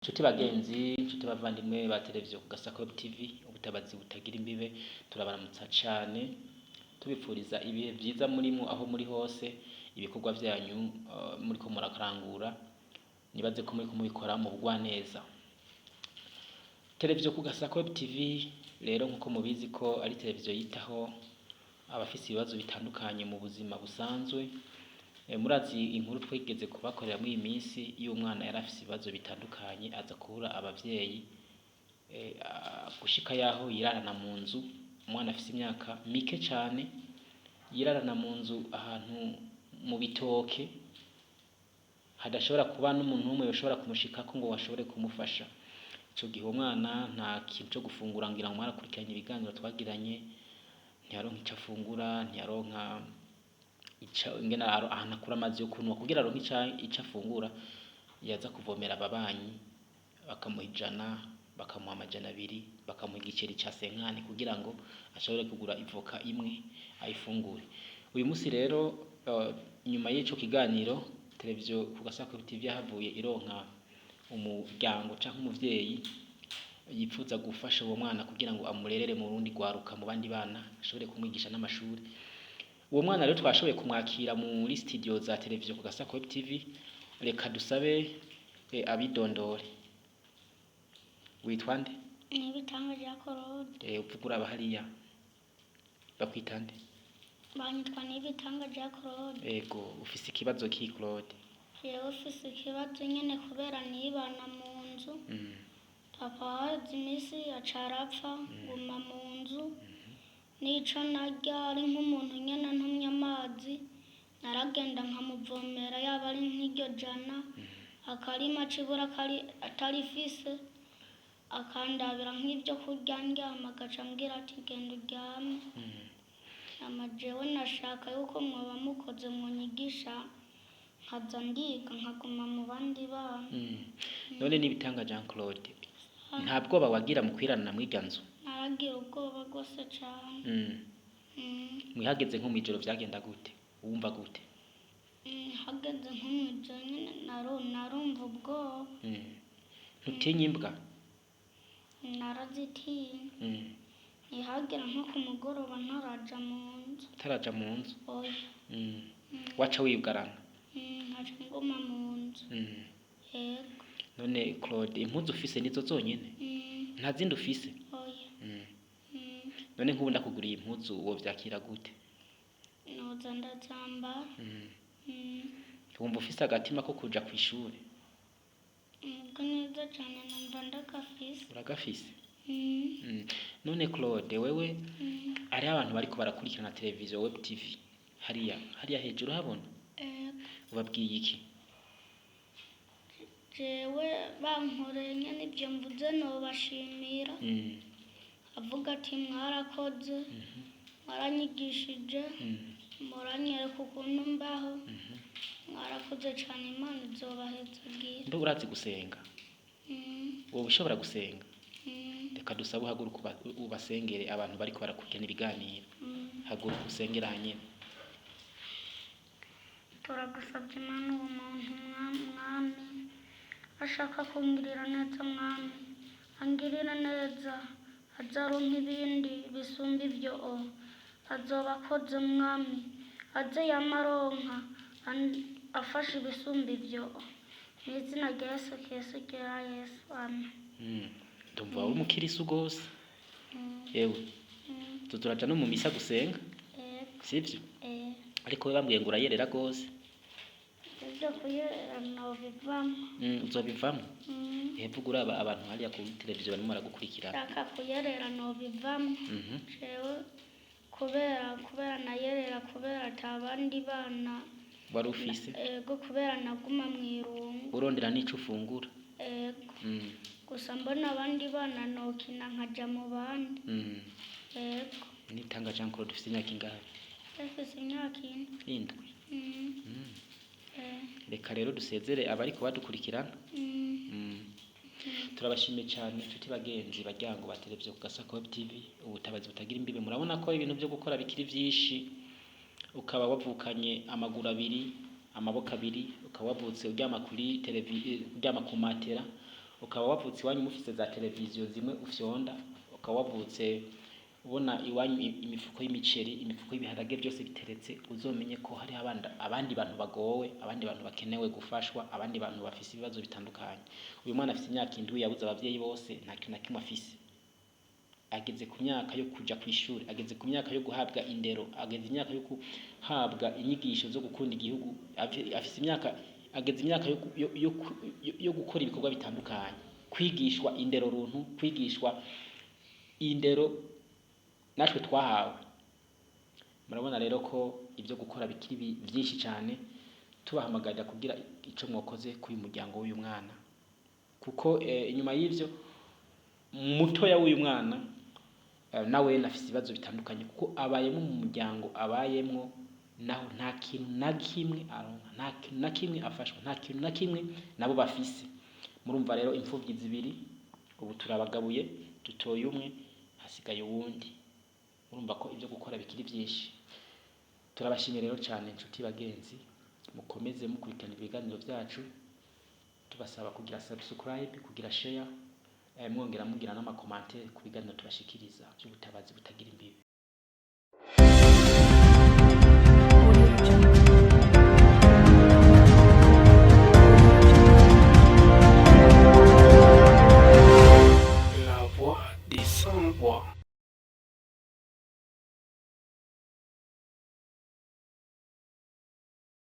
Nshuti bagenzi, nshuti bavandimwe ba televiziyo ku Gasako TV, ubutabazi butagira imbibe, turabaramutsa cane, tubipfuriza ibihe vyiza murimwo aho muri hose, ibikorwa vyanyu muriko murakarangura, nibaze ko muriko mubikora mu bugwaneza. Televiziyo ku Gasako TV rero, nkuko mubizi ko ari televiziyo yitaho abafise ibibazo bitandukanye mu buzima busanzwe. Murazi inkuru twigeze kubakorera muri iyi minsi y'umwana yari afise ibibazo bitandukanye, aza kubura abavyeyi, gushika yaho yirarana mu nzu. Umwana afise imyaka mike cane yirarana mu nzu ahantu mu bitoke, hadashobora kuba n'umuntu n'umwe yoshobora kumushikako ngo ashobore kumufasha. Ico gihe uwo mwana nta kintu co gufungura, ngira ngo mwarakurikiranye ibiganiro twagiranye, ntiyaronka ico afungura, ntiyaronka ingene ahantu akura amazi yo kunwa kugira aronke ico afungura. Yaza kuvomera ababanyi, bakamuha 100, bakamuha 200, bakamuha igiceri ca senkani kugira ngo ashobore kugura ivoka imwe ayifungure. Uyu musi rero, nyuma y'ico kiganiro, televiziyo ku Gasako TV yahavuye ironka umuryango canke umuvyeyi yipfuza gufasha uwo mwana kugira ngo amurerere mu rundi rwaruka, mu bandi bana, ashobore kumwigisha n'amashuri. Uwo mwana rero twashoboye kumwakira muri studio za televiziyo ku Gasako TV. Reka dusabe abidondore. Witwa nde? Nibitanga rya Claude. Uvuga uraba hariya. Bakwita nde? Banyitwa Nibitanga rya Claude. Ego, ufise ikibazo ki, Claude? Jewe ufise ikibazo nyene kubera nibana mu nzu. Papa haheze iminsi aca arapfa, nguma mu nzu. N'ico narya, ari nk'umuntu nyene antumye amazi, naragenda nkamuvomera, yaba ari nk'iryo jana, akarima cibura atarifise, akandabira nk'ivyo kurya ndyama, agaca ambwira ati: "Genda uryame." Hama jewe nashaka yuko mwoba mukoze mwonyigisha nkaza ndiga, nkaguma mu bandi bana. None Nibitanga Jean Claude, nta bwoba wagira mu kwirarana mw'irya nzu? Naragira ubwoba rwose cane. Mwihageze nko mw'ijoro vyagenda gute? Wumva gute? Hageze nko mw'ijoro nyene narumva ubwoba. Ntutinya imbwa? Narazitinya. Ntihagera nko ku mugoroba ntaraja mu nzu. Utaraja mu nzu? Oya. Waca wiyugarana? Nkaca nguma mu nzu. Yego. None Claude, impuzu ufise nizo zonyene? Mm. Nta zindi ufise? Oya. None nk'ubu ndakuguriye impuzu wovyakira gute? Noza ndazambara. Wumva ufise agatima ko kuja kw'ishure? Ubwo neza cane, numva ndagafise. Uragafise? Mm. None Claude, wewe, hariho abantu bariko barakurikirana televiziyo web TV, hariya hariya hejuru habona. Ego. Ubabwiye iki? Jewe bankoreye nyene ivyo mvuze, nobashimira. Avuga ati: "Mwarakoze, mwaranyigishije, muranyereka ukuntu mbaho, mwarakoze cane, Imana izobahezagira." Mbe urazi gusenga? Mm. Wowe ushobora gusenga? Mm. Reka dusabe uhaguruke ubasengere abantu bariko barakurikirana ibiganiro. Haguruka usengere hanyene. Turagusabye Imana, uwo muntu mwami ashaka kungirira neza, mwami angirira neza, azaronka ibindi bisumba ibyo, o azoba akoze, mwami aze yamaronka afashe ibisumba ibyo, mu izina rya Yesu Kristo rya Yesu, amen. Ndumva uri umukirisu gose. Yewe, turaja no mu misa gusenga. Yego. Sivyo? Eh. Ariko we bambwiye ngo urayerera gose. Ibyo kuyera nobivamo. Uzobivamo? Mm. Vuga uraba abantu hariya kuri televiziyo barimo baragukurikirana. Shaka kuyerera nobivamo. Jewe kubera nayerera kubera ata bandi bana Wari ufise? Ego, kubera naguma mw'irungu. Urondera n'ico ufungura? Ego. Gusa mbona abandi bana nokina nkaja mu bandi. Ego. Nitanga Jean Claude, ufise imyaka ingahe? Mfise imyaka 7. 7? Mm. Reka rero dusezere abariko badukurikirana. Turabashimiye cyane, inshuti bagenzi baryango ba televiziyo ku Gasako Web TV, ubutabazi butagira imbibe. Murabona ko ibintu byo gukora bikiri vyinshi. Ukaba wavukanye amaguru abiri, amaboko abiri, ukaba wavutse uryama kuri televi, uryama ku matera. Ukaba wavutse iwanyu mufise za televiziyo zimwe ufyonda, ukaba wavutse ubona iwanyu imifuko y'imiceri, imifuko y'ibiharage, byose biteretse, uzomenye ko hariho abandi bantu bagowe, abandi bantu bakenewe gufashwa, abandi bantu bafise ibibazo bitandukanye. Uyu mwana afise imyaka 7, yabuze abavyeyi bose, nta kintu na kimwe afise. Ageze ku myaka yo kuja kw'ishuri, ageze ku myaka yo guhabwa indero, ageze imyaka yo guhabwa inyigisho zo gukunda igihugu, afise imyaka, ageze imyaka yo gukora ibikorwa bitandukanye, kwigishwa indero runtu, kwigishwa indero natwe twahawe. Murabona rero ko ibyo gukora bikiri byinshi cyane. Tubahamagarira kugira ico mwokoze kuri uyu muryango w'uyu mwana, kuko inyuma y'ivyo mutoya w'uyu mwana nawe afise ibibazo bitandukanye, kuko abayemo mu muryango abayemwo naho nta kintu na kimwe aronka, nta kintu na kimwe afashwa, nta kintu na kimwe nabo bafise. Murumva rero, imfuvyi zibiri ubu turabagabuye, dutoye umwe, hasigaye uwundi. Murumva ko ibyo gukora bikiri byinshi. Turabashimiye rero cyane, inshuti bagenzi, mukomeze mukurikirana ibiganiro byacu. Tubasaba kugira subscribe, kugira share, mwongera mugira n'ama commentaires ku biganiro tubashikiriza by'ubutabazi butagira.